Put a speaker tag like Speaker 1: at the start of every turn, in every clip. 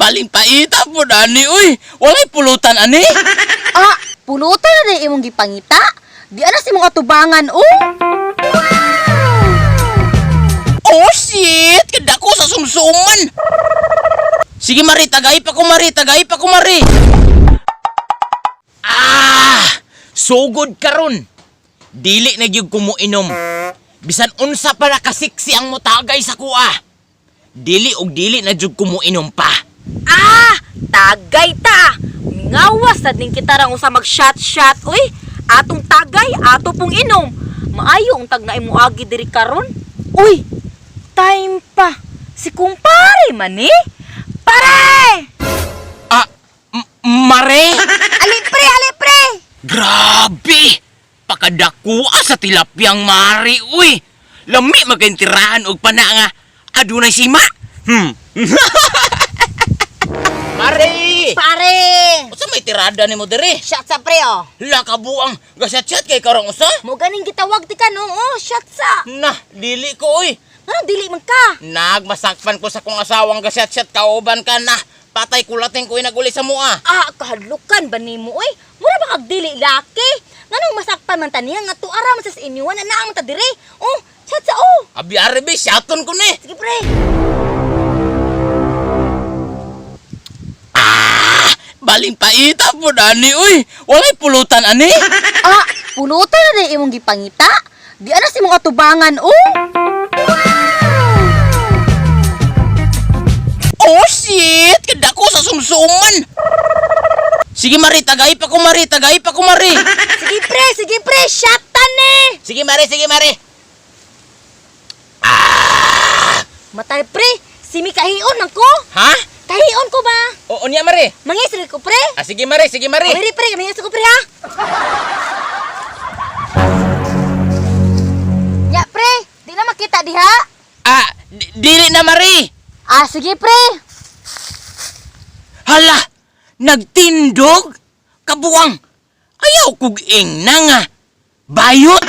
Speaker 1: Baling paita po ani uy. Walay pulutan ani.
Speaker 2: Ah, pulutan na din imong gipangita. Di ana sa imong atubangan, oh.
Speaker 1: Oh shit, kadako sa sumsuman. Sige Mari, tagay pa ko Mari, tagay pa ko Mari. Ah, sugod karon. Dili na gyud ko moinom. Bisan unsa pa na kasiksi ang motagay sa kuha. Dili og dili na jud ko moinom pa.
Speaker 2: Ah, tagay ta. Mingawas sad ning kita rang usa mag shot shot, uy. Atong tagay, ato pong inom. Maayo ang tag na imo agi diri karon. Uy, time pa. Si kumpare man eh. Pare!
Speaker 1: Ah, Mare!
Speaker 2: Ali pre, ali pre.
Speaker 1: Grabe! Pakadakua sa tilapiyang mari, uy! Lami magintirahan og pana nga adunay sima. Mari!
Speaker 2: Pare!
Speaker 1: Unsa may tirada nimo diri?
Speaker 2: Shot sa pre oh.
Speaker 1: La kabuang gasat-chat kay karong usa?
Speaker 2: Mo ganing gitawag ti ka no. Oh, shot sa.
Speaker 1: Na, dili ko uy.
Speaker 2: Ngano dili man ka?
Speaker 1: Nagmasakpan ko sa kong asawang gasat-chat kauban ka na. Patay kulating ko naguli sa mua.
Speaker 2: Ah, kahadlukan ba nimo oy? Mura ba kag dili laki? Nganong masakpan man ta niya nga tuara man sa inyuan na naa man ta dire? Oh, chat sa oh.
Speaker 1: Abi arabi, shaton ko ni.
Speaker 2: Sige pre.
Speaker 1: Ah, baling paita po ani uy. Walay pulutan ani.
Speaker 2: Ah, pulutan na din imong gipangita. Di ana sa imong atubangan oh.
Speaker 1: Oh shit! Kadako sa sumsuman! Sige Mari, tagay pa ko Mari, tagay pa ko Mari.
Speaker 2: Sige pre, shot ta ni.
Speaker 1: Sige Mari, sige Mari.
Speaker 2: Matay pre, simi kahion man ko.
Speaker 1: Ha?
Speaker 2: Kahion ko ba?
Speaker 1: Oo niya Mari.
Speaker 2: Mangisri ko pre.
Speaker 1: Ah, sige Mari, sige Mari.
Speaker 2: Mari pre, mangisri ko pre ha. Ya pre, di na makita diha.
Speaker 1: Ah, dili na Mari.
Speaker 2: Ah, sige pre.
Speaker 1: Hala, nagtindog? Kabuang. Ayaw kog ingna nga. Bayot.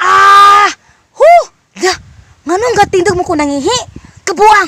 Speaker 2: Ah! Hu! Da! Nganong gatindog mo ko nangihi? Kabuang!